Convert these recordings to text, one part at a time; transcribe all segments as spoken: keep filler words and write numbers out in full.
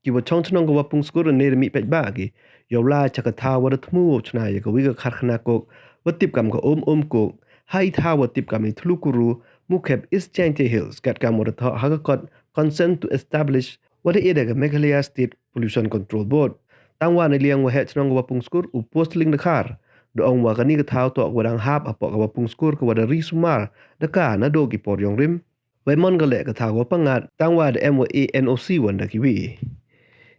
Ki wa chong chnong ka Wapung Skur ne da mih peit ba ki yow lai cha ka thaw wa da thmu wow chna ya ka wi ka karkhana coke wa tip kam ka Um Um Coke, ha i thaw wa tip kam i Thlu Kuru, Mukhep, East Jaintia Hills, kat kam wa da thoh ha ka kot Consent to Establish wa da e da ka Meghalaya State Pollution Control Board. Tang wa na liang wa heh chnong ka Wapung Skur u Posling Dkhar da ong wa kani ka thaw toh ka wa dang hap hapoh ka Wapung Skur ka wa da ri sumar da ka na do ki por yong rim. Wei mon ka leh ka thaw wa pangat, tang wa da em wa e N O C wan da ki wi.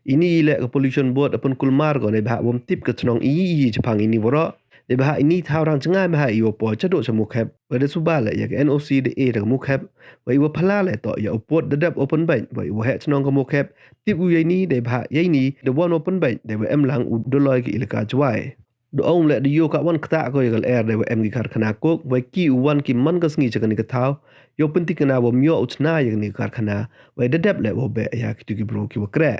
Ini i leh ka Pollution Board da pynkulmar ko ne bha wam tip ka chnong i i chaphang ini waroh. Ne bha ini thaw rang chngai bha i wa poi cha do cha Mukhep. Wei da suba leh ya ka N O C da e da ka Mukhep. Wei i wa phala leh toh ya u pud da dep open bait. Wei i wa heh chnong ka Mukhep tip u ya ini, ne bha ya ini da wan open bait, ne wa em lang u doloi ki ilaka Jwai. Da ong leh da yoh ka wan kata ko ya ka lyer da wa em ki karkhana coke, wei ki u wan ki man ka sngi cha kani ka thaw yow pyntikna wa myoh u chna ya kani ka karkhana, wei da dep leh wa beh ya ki tu ki bru ki wa kreh.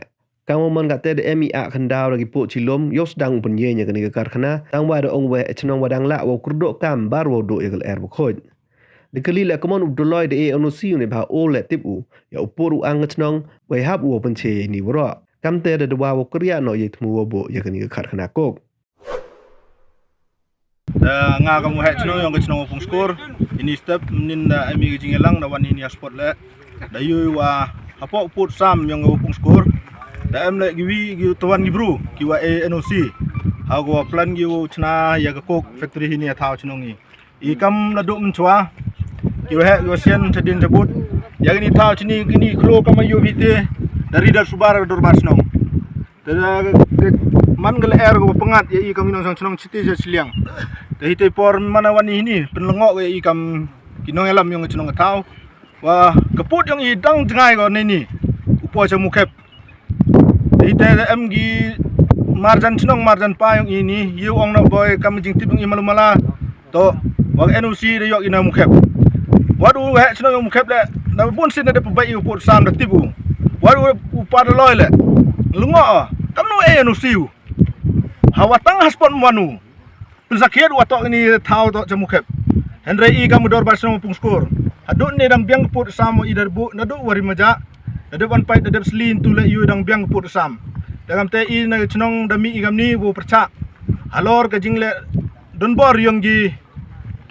Kam wa man kate da em i a khandaw da ki poh chilom yow sdang u pynyeng ya kani ka karkhana, tang wa da ong wei chnong wa dang lah wa kyrdoh kam bar wa do ya ka lyer wa khoj. Da kali leh ka mon u doloi da e N O C u ne bha o leh tip u ya u pud u ang ka chnong, wei hap u wa pynche ya ini waroh. Kamte da da wa wa kyrya no ya i thmu wa bo ya kani ka karkhana coke. Da nga ka mu heh chnong yong ka chnong Wapung Skur. Ini step mnin da em i ka jingyalang da wan ini ha spot leh. Da yui wa hapoh pud sam yong ka Wapung Skur da em leh ki wi ki tawan ki bru ki wa e N O C ha ka wa plan ki wa chna ya ka coke factory ini ha thaw chnong i. I kam la duk mynchwa ki wa heh ki wa sian chadien chabut ya kini thaw chini kini khlo kam ayu bite da ri da subar ka dorbar chnong. Te da, te man ka lyer ka wa pangat ya i kam i nongchong chnong chiti cha chiliang. Te hi te por man a wan i hini pynlyngngoh ka ya i kam ki nongyalam yong ka chnong ka thaw. Wa ka pud yong i dang jngai ko ne ni u poi cha Mukhep. Te hi te da em ki marjan chnong marjan pa yong i ni, yow ong na boi kam jingtip yong i malu mala. To, wa ka N O C da yoh i na Mukhep. Wa du heh chnong yong Mukhep leh, na bun sin da pynbait i u pud sam da tip u. Wa du u pa da loi leh. Lyngngoh, kam nu e N O C u. Ha wa tang ha spot mwan u pynsakhiat wa toh kini thaw toh cha Mukhep. Hynrei i kam u dorbar chnong Wapung Skur. Hadooh ne dang biang ka pud sam wa i da bu, nadooh wa ri maja. Da dep wan pait, da dep sli ntu leh yow dang biang ka pud sam. Da kamte i na ka chnong da mih i kam ni wow pyrchah halor ka jingleh donbor yong ki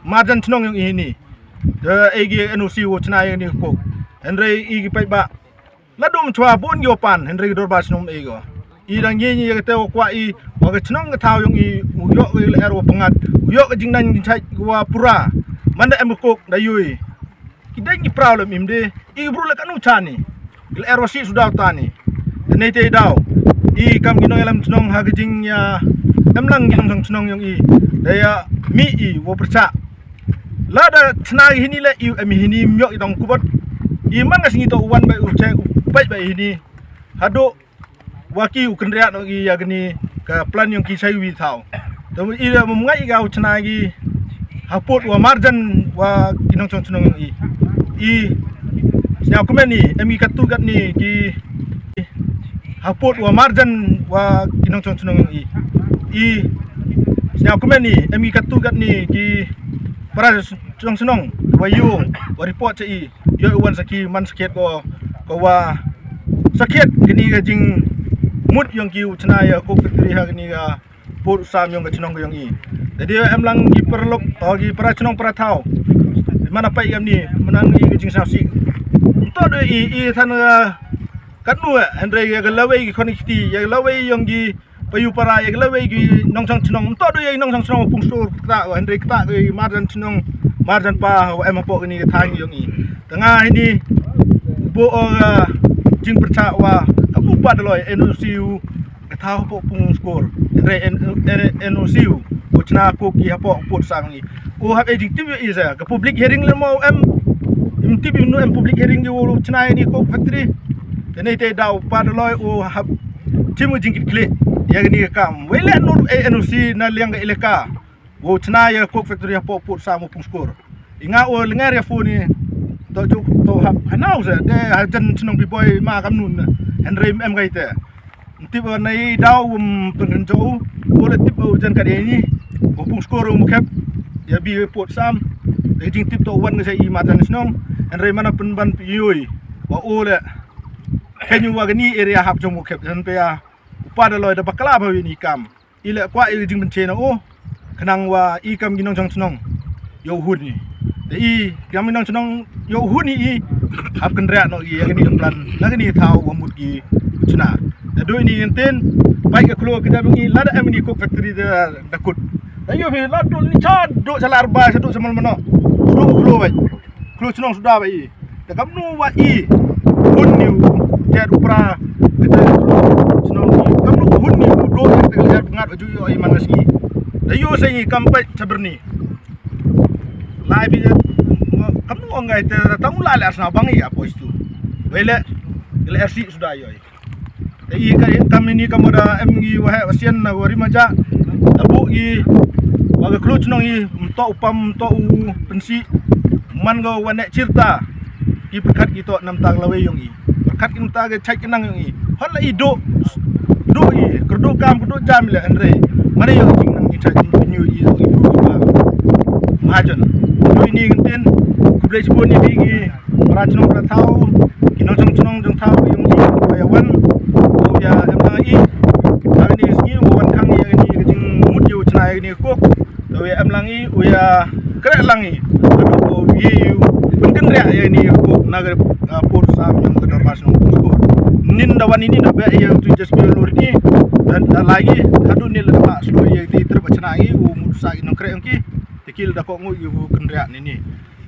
marjan chnong yong i hini. Da e ki N O C wow chna ya kani ka coke. Hynrei i ki paidbah la dum chwa bun yow pan, hynrei ki dorbar chnong e ko. I dang ye ni ya kate wa kwah i wa ka chnong ka thaw yong i u yoh ka lyer wa pangat, u yoh ka jingnan jingchait wa pura. Man da em ka coke da yui. Ki dei ki problem im de, i bru la kanu chani. Ki lyer wa si sudaw tani. Te nei te daw i kam ki nongyalam chnong ha ka jingya em lang ki nongchong chnong yong i. Da ya mih i wow pyrchah. Lada chna i hini leh i em i hini, ym yoh i dang kubot. I man ka sngi toh u wan bait u che u pait bait i hini. Hadooh wa ki u kynriah noh i ya kani ka plan yong ki chai wi thaw. Te i da mngai i ka u chna ki ha pud wa marjan wa ki nongchong chnong yong i. I sñiaw kmen i em i katu katni ki ha pud wa marjan wa ki nongchong chnong yong i. I sñiaw kmen i em i katu katni ki para chong chnong wa yoh wa report cha i, yoh i wan sakhi man sakhiat ko, ko wa sakhiat kani ka jingmut yong ki u chna ya coke factory ha kani ka pud sam yong ka chnong ka yong i. Te da em lang ki paralok, o ki para chnong para thaw. Mana pait kam ni, mana ni ka jingsñiawsih. Nto do i, i than ka katnu, hynrei ka lawei ki khon ki kti, ya ka lawei yong ki payu para, ya ka lawei ki nongchong chnong. Nto do ya i nongchong chnong Wapung Skur kata, hynrei kata ki marjan chnong, marjan pa wa em hapoh kani ka thaiñ yong i. Te nga hini bo o ka jingpyrchah wa ka pu pa da loi N O C u ka thaw hapoh Wapung Skur. Hynrei N-, N-, N O C u u chna coke ki hapoh pud sam i. U hap e jingtip ya i sa ka public hearing le mo em. Im tip i nu em public hearing ki u chna ya ni coke factory. Te nei te daw pa da loi u hap chim u jingkitkhlieh ya kani ka kam. Wei le nu e N O C na liang ka elaka wow chna ya coke factory hapoh pud sam Wapung Skur. I nga u lyngngar ya phone i. To juk to hap hanaw sa de hajan chnong Pi Boi ma kam nun. Hynrei em kai te. Tip na i daw um pynrynjau u le tip u jan ka de ni. Wapung Skur u Mukhep ya bi pud sam. Te jingtip to wan ka sa i marjan chnong. Hynrei mana pynban pi yoi wa u le Khein u wa kani area hap jong u khep, hen pe ya u pa da loi da bakla bha u ya ini i kam. I le kwah i jingpynche na u, khnang wa i kam ki nongchong chnong yow hun i. Te i kam ki nongchnong yow hun i, i hap kynriah noh i ya kani ka plan na kani ka thaw wa mut ki chna. Te du ini i kyntien, pait ka khloo ka jam i, lada em ini coke factory da, da kut. Te yow phi la du ni cha du cha Larbai, cha du cha Malmano. Du khloo bait. Khloo chnong suda bait i. Te kamnu wa i hun ni u jet u pra, te khloo chnong i. Kamnu hun ni u do te ka jet ngat ju yoh i man ka sngi. Te yow sa i kam pait cha Byrni. Lai bi, kamnu ong ngai te tang u la le arsna bang i a poistu. Wei le, le arsi suda yoh i. Te i ka kam ini kam wa da em ngi waheh wasian na wa ri maja. Da buh i wa ka khloo chnong i, mtoh u pam, mtoh u pynsi. Man ko wa ne chirta. I pyrkhat ki toh namta ka lawei yong i. Pyrkhat ki namta ka chait ka nang yong i. Hon la i do, do i, kyrduh kam, kyrduh jam i le, hynrei mane yong i jingnang i chait i nyu i, i bru i ba. Mahajon. Du ini i kyntien, khublei chibun i phi ki para chnong para thaw, ki nongchong chnong jong thaw yong i, wa ya wan, wa ya em lang i. Kani sngi wa wan khang ya kani ka jingmut yow chna ya kani ka kok. Te wa ya em lang i, wa ya kreh lang i. Adu wa ye yow pynkynriah ya kani ka kok na ka, ah, por sam yong ka dorbar chnong por skor. Nin da wan ini da beh ya tu jas pi lor ni. Dan da lagi, hadu ni la da ba slo ya ti trep chna i, u mut sa i nongkreh yong ki. Te ki la da kok ngut yow kynriah nini.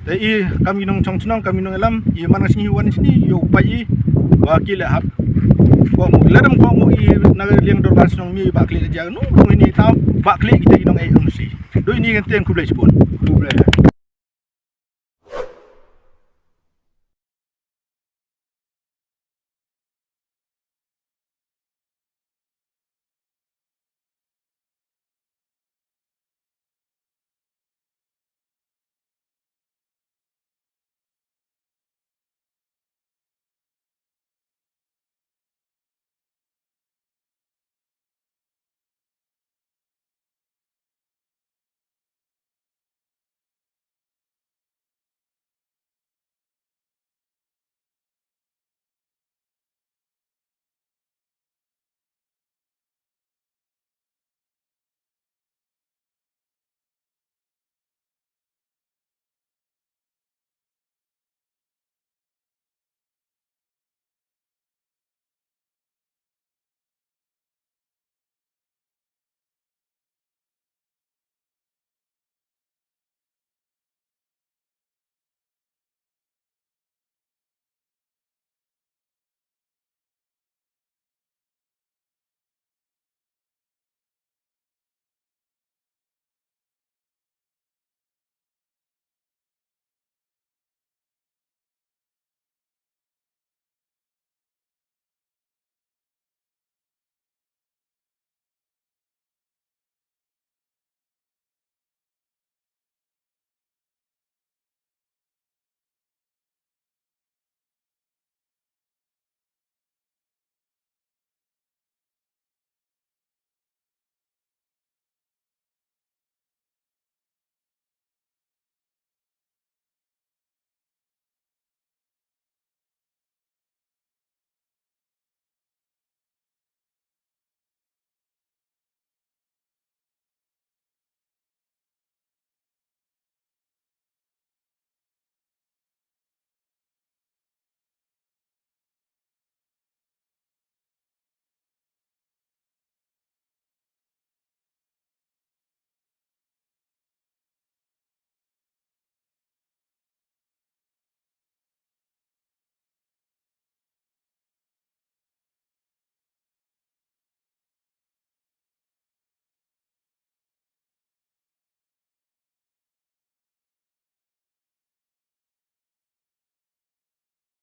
Te i kam i nongchong chnong, kam i nongyalam, i man ka sngi wan sngi, yow pait i, wa ki le hap. Kok ngut, la dam kok ngut i na ka liang dorbar chnong mi ba klik ja, nu, nu ini thaw, ba klik kita i nong ai ong si. Du ini i kyntien khublei chibun. Khublei.